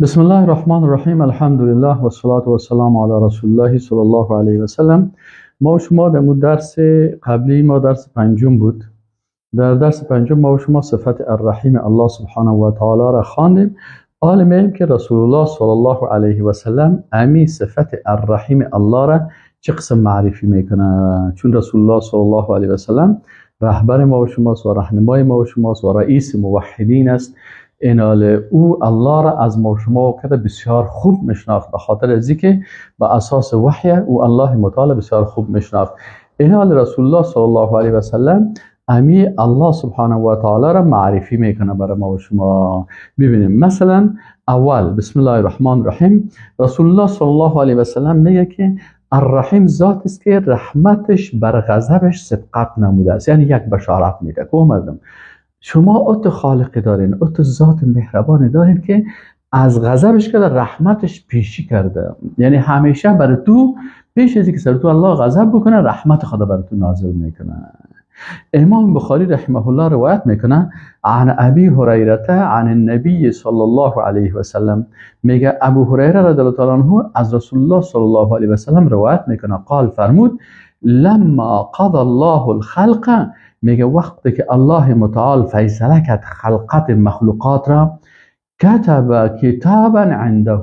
بسم الله الرحمن الرحیم. الحمد لله و الصلاة و السلام علی رسول الله صلی الله علیه و سلم. ما و شما در درس قبلی، ما درس پنجم بود، در درس پنجم ما و شما صفت الرحیم الله سبحانه و تعالی را خواندیم. حال می‌ایم که رسول الله صلی الله علیه و سلم امی صفت الرحیم الله را چه قسم معرفی میکنه، چون رسول الله صلی الله علیه و سلم رهبر ما و شماست و راهنمای ما و شماست و رئیس موحدین است. اینال او الله را از ما و شما کرده بسیار خوب میشناخت، به خاطر از که به اساس وحی او الله متعال بسیار خوب میشناخت. اینال رسول الله صلی الله علیه و سلم امی الله سبحانه و تعالی را معرفی میکنه برای ما و شما. ببینیم مثلا اول بسم الله الرحمن الرحیم، رسول الله صلی الله علیه و سلم میگه که الرحیم ذات است که رحمتش بر غضبش سبقت نموده است، یعنی یک بشارت میده که مردم شما اوت خالق دارین، اوت ذات مهربان دارین که از غضبش کرده رحمتش پیشی کرده، یعنی همیشه برای تو پیش از اینکه سر تو الله غضب بکنه رحمت خدا بر تو نازل میکنه. امام بخاری رحمه الله روایت میکنه عن ابی هریره عن النبی صلی الله علیه و سلم، میگه ابو هریره رضی الله تعالی عنه از رسول الله صلی الله علیه و سلم روایت میکنه، قال فرمود لما قضى الله الخلق، میگه وقتی که الله متعال فیصله کرد خلقت مخلوقات را، کتب کتابا عنده،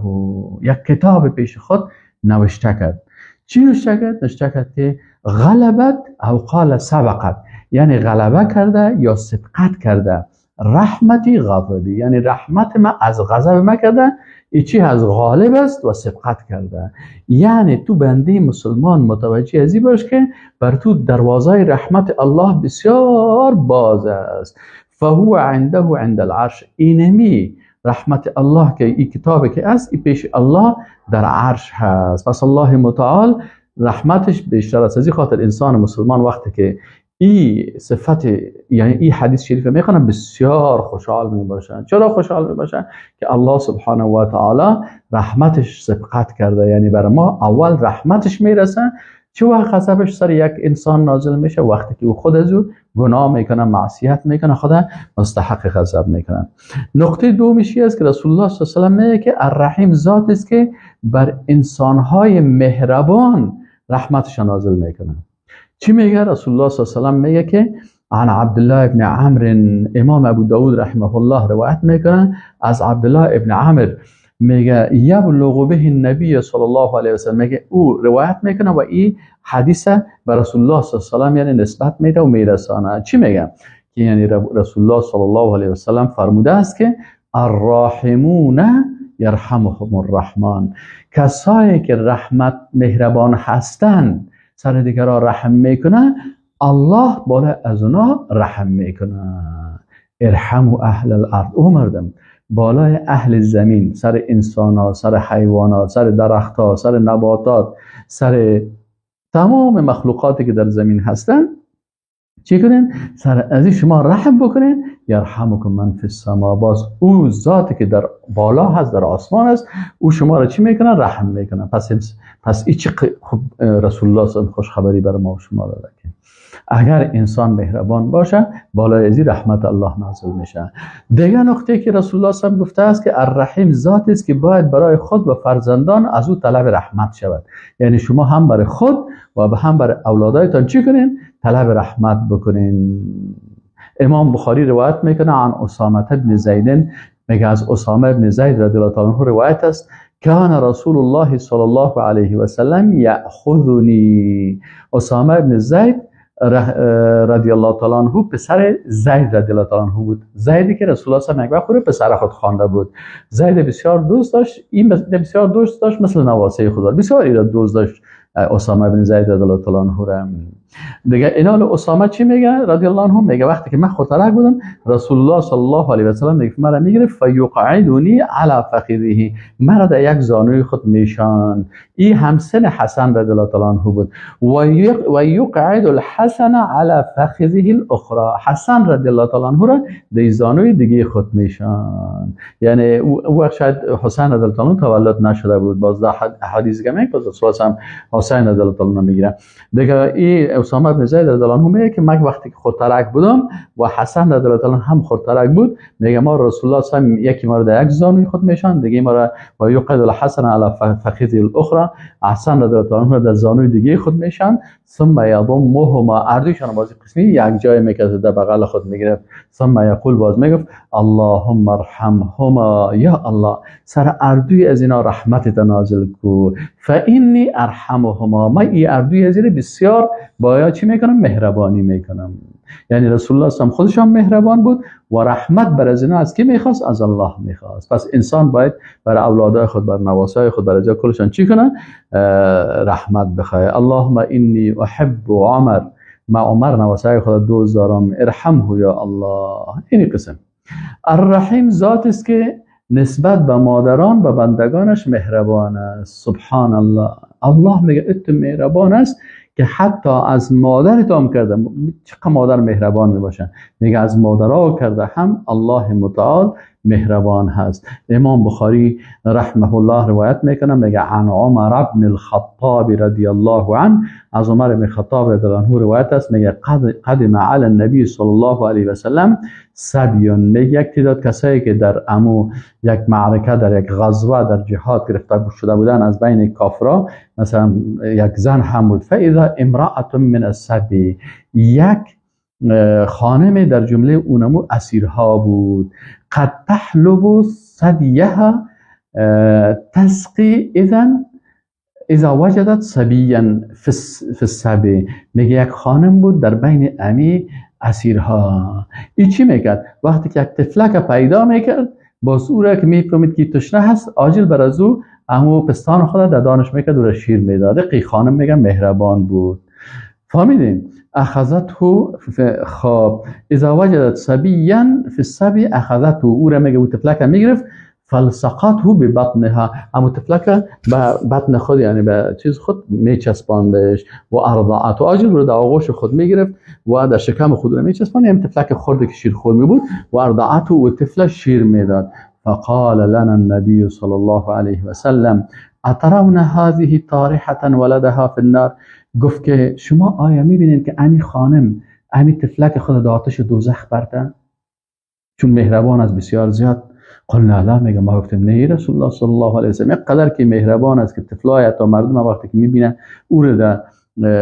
یک کتاب پیش خود نوشته کرد. چی نوشته کرد؟ نوشته کرد که غلبت او قال سبقت، یعنی غلبه کرده یا سبقت کرده رحمتی غضبی، یعنی رحمت ما از غضب ما کرده، ای چی از غالب است و سبقت کرده. یعنی تو بنده مسلمان متوجه ازی باش که بر تو دروازه رحمت الله بسیار باز است. فهو عنده عند العرش، اینمی رحمت الله که این کتاب که است ای پیش الله در عرش هست. پس الله متعال رحمتش بیشتر است. از این خاطر انسان مسلمان وقتی که ای صفت یعنی ای حدیث شریف میخوانم بسیار خوشحال میباشن. چرا خوشحال میباشن؟ که الله سبحانه و تعالی رحمتش سبقت کرده، یعنی برای ما اول رحمتش میرسه. چه وقت غضبش سر یک انسان نازل میشه؟ وقتی که او خود از او گناه میکنه، معصیت میکنه، خدا مستحق غضب میکنه. نقطه دومش است که رسول الله صلی الله علیه و سلم میگه که الرحیم ذات است که بر انسانهای مهربان رحمتش نازل میکنه. چی میگه رسول الله صلی الله علیه و سلم؟ میگه که عن عبدالله ابن عمرو، امام ابو داود رحمه الله روایت میکنه از عبدالله ابن عمرو، میگه یبلغ به النبی صلی الله علیه و سلم، میگه او روایت میکنه و این حدیث به رسول الله صلی الله علیه و سلم یعنی نسبت میده و میرسانه. چی میگه؟ که یعنی رسول الله صلی الله علیه و سلم فرموده است که الراحمون یرحمهم الرحمن، کسایی که رحمت مهربان هستند سر دیگران رحم میکنه، الله بالا از اونا رحم میکنه. ارحموا اهل الارض، او مردم بالای اهل زمین، سر انسان ها، سر حیوان ها، سر درخت ها، سر نباتات، سر تمام مخلوقاتی که در زمین هستن چی کنین؟ سر از شما رحم بکنین. یرحمکم من فی السما، باز او ذاتی که در بالا هست، در آسمان است، او شما را چی میکنه؟ رحم میکنه. پس این چی خب رسول الله صلی الله خوش خبری برای ما و شما داده که اگر انسان مهربان باشه بالای ازی رحمت الله نازل میشه. دیگه نقطه که رسول الله صلی الله گفته است که الرحیم ذات است که باید برای خود و فرزندان از او طلب رحمت شود، یعنی شما هم برای خود و هم برای اولادایتان چی کنین؟ طلب رحمت بکنین. امام بخاری روایت میکنه عن اسامه ابن زید، میگه از اسامه ابن زید رضی الله تعالی عنه روایت است کان رسول الله صلی الله علیه و سلم یأخذنی. اسامه ابن زید رضی الله تعالی عنه پسر زید رضی الله تعالی عنه بود، زیدی که رسول الله صلی الله علیه و آله پسر خود خوانده بود. زید بسیار دوست داشت، این بسیار دوست داشت مثل نواسه خدا، بسیار ایرا دوست داشت اسامه بن زید رضی الله تعالی عنه را. دیگه اینال اسامه چی میگه رضی الله عنه؟ میگه وقتی که من خردترک بودم رسول الله صلی الله علیه و سلم میگه مرا میگرفت فیقعدنی علی فخذه، مرا در یک زانوی خود میشان. این همسن حسن رضی الله تعالی عنه بود. و یقعد الحسن علی فخذه الاخرى، حسن رضی الله تعالی عنه را در زانوی دیگه خود میشان. یعنی او وقت شاید حسین رضی الله تعالی عنه تولد نشده بود، باز در حدیث دیگه میگه باز رسول الله حسین رضی الله تعالی عنه میگیره. دیگه این اسامه بن زید رضی الله عنه میگه که من وقتی که خردترک بودم و حسن رضی الله عنه هم خردترک بود، میگه ما رسول الله صلی الله علیه و یکی ما رو در یک زانوی خود میشان، دیگه ما را و یقعد الحسن علی فخذ الاخرى، حسن رضی الله عنه در زانوی دیگه خود میشان، ثم یضمهما، اردوشان بازی قسمی یک جای میکرد، در بغل خود میگرفت، ثم یقول، باز میگفت اللهم ارحمهما، یا الله سر اردوی از اینا رحمت نازل کو، فانی ارحمهما، من ای اردوی از اینا بسیار بایا چی میکنم؟ مهربانی میکنم. یعنی رسول الله صلی خودشان مهربان بود و رحمت بر از اینا از کی میخواست؟ از الله میخواست. پس انسان باید بر اولادای خود، بر نواسای خود، بر از کلشان چی کنه؟ رحمت بخواه. اللهم انی احب عمر، ما عمر نواسای خود دوست دارم، ارحمه یا الله. اینی قسم الرحیم ذات است که نسبت به مادران و بندگانش مهربان است. سبحان الله، الله میگه ات مهربان است که حتی از مادر هم کرده. چقدر مادر مهربان میباشن، میگه از مادرها کرده هم الله متعال مهربان هست. امام بخاری رحمه الله روایت میکنه، میگه عن عمر بن الخطاب رضی الله عنه، از عمر بن خطاب رضی الله عنه روایت است، میگه قدم علی النبی صلی الله علیه و سلم سبیون، میگه یک تعداد کسایی که در امو یک معرکه، در یک غزوه، در جهاد گرفتار شده بودن از بین کافرا، مثلا یک زن هم بود، فاذا امرأة من السبی، یک خانم در جمله اونمو اسیرها بود، قد تحلب ثدیها تسقی اذن اذا وجدت صبیا فی السبی، میگه یک خانم بود در بین امی اسیرها. ای چی میکرد؟ وقتی که یک طفلک پیدا میکرد، باز او را که میفهمید که تشنه هست، عاجل بر از او امو پستان خود در دانش میکرد و را شیر میداد. قی خانم میگه مهربان بود. فهمیدیم؟ اخذته خب اذا وجدت صبیا فی السبی اخذته، او را میگه او طفلک میگرفت، فلصقته ببطنها، اما طفلک به بطن خود، یعنی به چیز خود میچسباندش، و ارضعته، عاجل رو در آغوش خود میگرفت و در شکم خود رو میچسباند، یعنی طفلک خورده که شیر خور می بود، و ارضعته، و طفل شیر میداد. فقال لنا النبي صلى الله عليه وسلم اترون هذه طارحة ولدها في النار، گفت که شما آیا میبینید که امی خانم امی طفلک خود در آتش دوزخ برده، چون مهربان است بسیار زیاد. قلنا لا، میگه ما گفتیم نه رسول الله صلی الله علیه و سلم، قدر که مهربان است که طفلای تا مردم وقتی که میبینن او رو در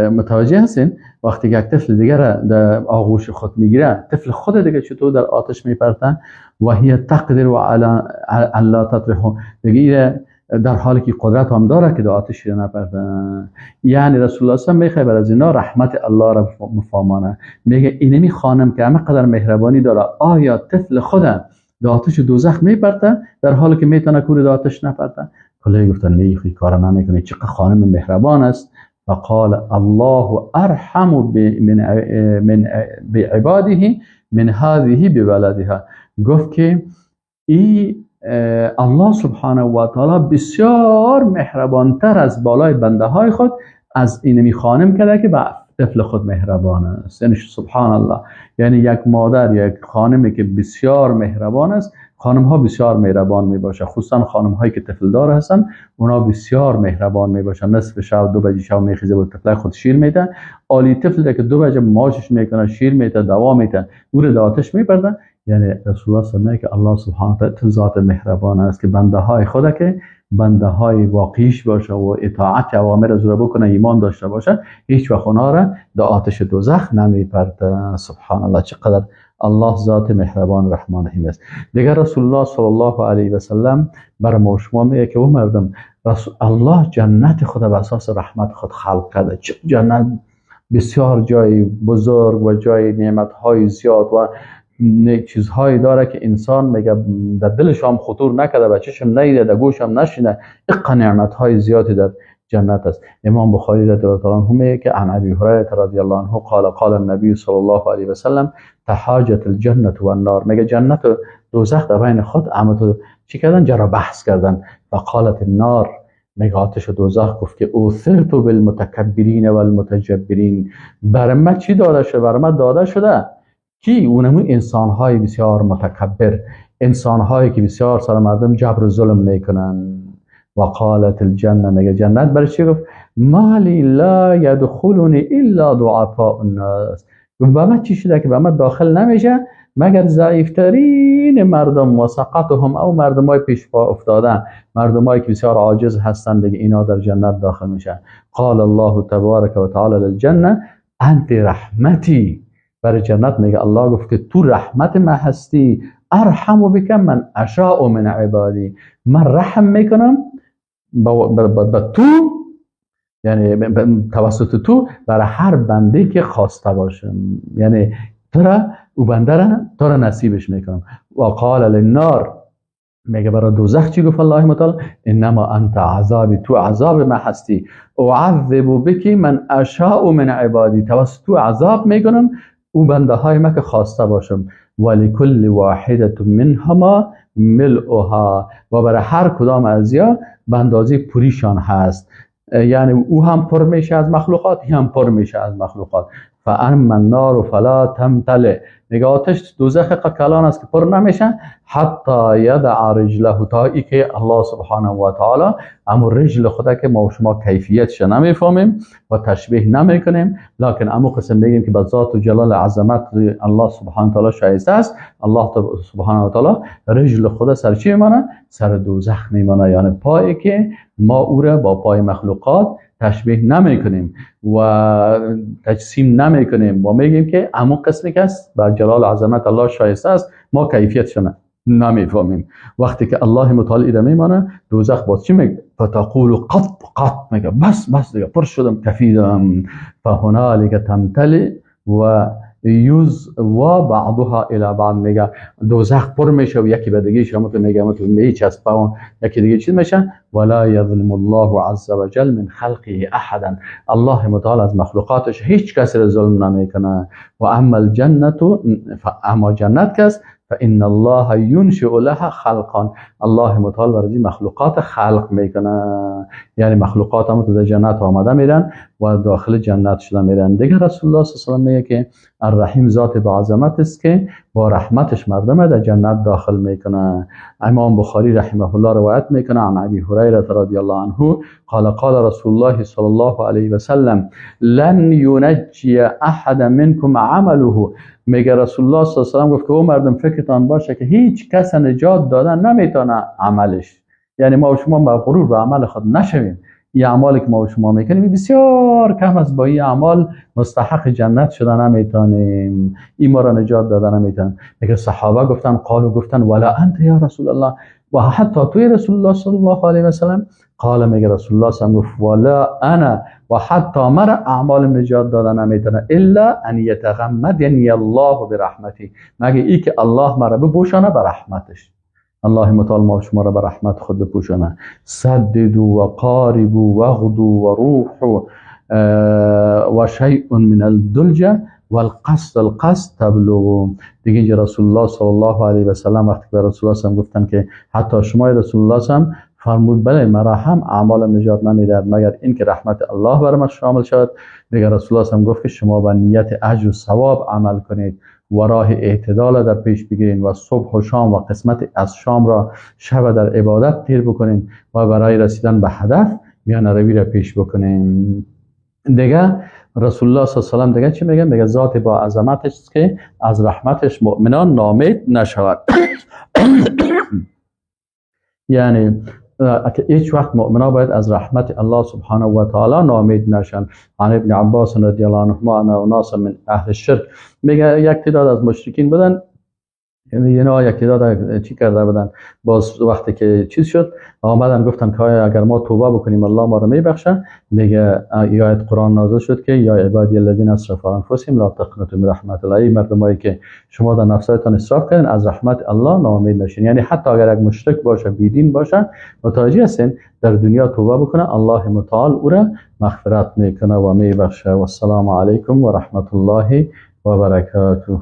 متوجه هستین، وقتی که یک طفل دیگر در آغوش خود میگیره، طفل خود دیگه چطور در آتش میپرتن، و هی تقدر و علی لا تطرحه، دیگه در حالی که قدرت هم داره که در آتش نپرتن. یعنی رسول الله صلی الله علیه و میخواد بر از اینا رحمت الله را مفهمانه، میگه اینمی خانم که همه قدر مهربانی داره، آیا طفل خود در آتش دوزخ میپرته در حالی که میتونه کور در آتش نپرته؟ کلی گفتن نه، خی کار نمیکنه، چقدر خانم مهربان است. فقال الله ارحم من بعباده من هذه بولدها، گفت که ای الله سبحانه و تعالی بسیار مهربانتر از بالای بنده های خود از اینمی خانم کرده که به طفل خود مهربان است. یعنی سبحان الله، یعنی یک مادر، یک خانمی که بسیار مهربان است، خانم ها بسیار مهربان می باشه، خصوصا خانم هایی که طفل دار هستن، اونا بسیار مهربان می باشن. نصف شب 2 بجه شب میخیزه با طفل خود شیر میده، عالی طفل که 2 بجه ماچش میکنه، شیر میده، دوا میده، او رو آتش میبرده. یعنی رسول الله صلی الله علیه و که الله سبحانه و تعالی ذات مهربان است که بنده های خود که بنده های واقعیش باشه و اطاعت اوامر از او بکنه، ایمان داشته باشه، هیچ وقت اونا را در آتش دوزخ نمیپرده. سبحان الله، چقدر الله ذات مهربان رحمان رحیم است. دیگر رسول الله صلی الله علیه و سلم بر ما شما میگه که او مردم، الله جنت خود به اساس رحمت خود خلق کرده. چه جنت بسیار جای بزرگ و جای نعمت های زیاد و چیزهایی داره که انسان میگه در دلش هم خطور نکرده، به چشم نیده، در گوش هم نشینه، اقا نعمت های زیادی در جنت است. امام بخاری رضی الله عنه میگه که عن ابی هریره رضی الله عنه قال قال النبی صلی الله علیه و سلم تحاجت الجنه و النار، میگه جنت و دوزخ در بین خود اما چی کردن؟ جرا بحث کردن. فقالت النار، میگه آتش دوزخ گفت که اوثرت بالمتکبرین والمتجبرین، بر من چی داده شده؟ بر من داده شده کی؟ اونمو انسان‌های بسیار متکبر، انسان‌هایی که بسیار سر مردم جبر و ظلم میکنن. و قالت الجنه، میگه جنت برای چی گفت؟ ما لی لا یدخلنی الا ضعفاء الناس. گفت به من چی شده که به من داخل نمیشه مگر ضعیفترین مردم، و سقطهم، او مردمای پیش پا افتادن، مردمایی که بسیار عاجز هستند، دیگه اینا در جنت داخل میشن. قال الله تبارک و تعالی للجنه انت رحمتی. برای جنت میگه الله گفت که تو رحمت ما هستی، ارحم بک من اشاء من عبادی، من رحم میکنم با تو، یعنی توسط تو برای هر بنده که خواسته باشم، یعنی تو را او بنده را تو را نصیبش میکنم. و قال للنار، میگه برای دوزخ چی گفت الله متعال؟ انما انت عذابی، تو عذاب ما هستی، اعذب بک من اشاء من عبادی، توسط تو عذاب میکنم او بنده های ما که خواسته باشم. ولکل واحده منهما ملؤها، و برای هر کدام از یا به اندازه پریشان هست، یعنی او هم پر میشه از مخلوقات، هم پر میشه از مخلوقات. فاما النار فلا تمتلئ، میگه آتش دوزخ کلان است که پر نمیشه، حتی یدع رجله، تا ای که الله سبحانه و تعالی امو رجل خدا که ما و شما کیفیتش نمیفهمیم و تشبیه نمیکنیم، لکن امو قسم بگیم که به ذات و جلال عظمت الله سبحانه و تعالی شایسته است. الله سبحانه و تعالی رجل خدا سر چی میمانه؟ سر دوزخ میمانه، یعنی پایی که ما او را با پای مخلوقات تشبیه نمی کنیم و تجسیم نمی کنیم و میگیم که امو قسمی که است بر جلال عظمت الله شایسته است، ما کیفیتش نمیفهمیم. وقتی که الله متعال ایره میمانه، دوزخ باز چی میگه؟ فتقول قط قط، میگه بس بس دیگه پر شدم، کفیدم. فهنالک تمتلئ و یزوی بعضها الی بعض، میگه دوزخ پر میشه و یکی به دیگه شما تو میگه تو میچسبه و یکی دیگه چیز میشه. ولا یظلم الله عز وجل من خلقه احدا، الله متعال از مخلوقاتش هیچ کسی را ظلم نمیکنه. و اما الجنه، اما جنت کس، فان الله ينشئ لها خلقا، الله متعال برای مخلوقات خلق میکنه، یعنی مخلوقات هم تو در جنت آمده میرن و داخل جنت شده میرن. دیگه رسول الله صلی الله علیه و میگه که الرحیم ذات با عظمت است که با رحمتش مردم در جنت داخل میکنه. امام بخاری رحمه الله روایت میکنه عن ابی هریره رضی الله عنه قال قال رسول الله صلی الله علیه و سلم لن ينجی احد منکم عمله. میگه رسول الله صلی الله علیه و سلم گفت که او مردم فکرتان باشه که هیچ کس نجات دادن نمیتونه عملش، یعنی ما و شما مغرور به عمل خود نشویم. این اعمالی که ما و شما میکنیم بسیار کم است، با این اعمال مستحق جنت شده نمیتونیم، این ما را نجات داده نمیتونیم. میگه صحابه گفتن قالوا، گفتن ولا انت یا رسول الله، و حتی توی رسول الله صلی الله علیه و سلم؟ قال، میگه رسول الله صلی الله علیه و ولا انا، و حتی مرا اعمال نجات داده نمیتونه، الا ان یتغمدنی الله برحمته، مگه ای که الله مرا بپوشانه به رحمتش. الله متعال ما شما را به رحمت خود بپوشانه. سددوا و قاربوا واغدوا و روحوا و شیء من الدلجه والقصد القصد تبلغوا. دیگه اینجا رسول الله صلی الله علیه و سلم وقتی به رسول الله صلی گفتن که حتی شما رسول الله صلی، فرمود بله، مرا هم اعمالم نجات نمیدهد مگر اینکه رحمت الله بر ما شامل شود. دیگه رسول الله صلی گفت که شما با نیت اجر و ثواب عمل کنید و راه اعتدال در پیش بگیرین و صبح و شام و قسمت از شام را شب در عبادت تیر بکنین و برای رسیدن به هدف میان روی را پیش بکنین. دیگه رسول الله صلی الله علیه و دیگه چی میگه؟ میگه ذات با عظمتش که از رحمتش مؤمنان نامید نشود، یعنی که هیچ وقت مؤمنا باید از رحمت الله سبحانه و تعالی نامید نشن. عن ابن عباس رضی الله عنهما ان اناس من اهل الشرک، میگه یک تعداد از مشرکین بودن، یعنی اینا یک تعداد چی کرده بودن، باز وقتی که چیز شد آمدن گفتن که آیا اگر ما توبه بکنیم الله ما رو میبخشه؟ میگه آیت قرآن نازل شد که یا عبادی الذین اسرفوا علی انفسهم لا تقنطوا من رحمت الله، ای مردمایی که شما در نفسایتان اسراف کردین از رحمت الله ناامید نشین. یعنی حتی اگر یک مشرک باشه، بیدین باشه، متوجه هستین، در دنیا توبه بکنه الله متعال او را مغفرت میکنه و میبخشه. و السلام علیکم و رحمت الله و برکاته.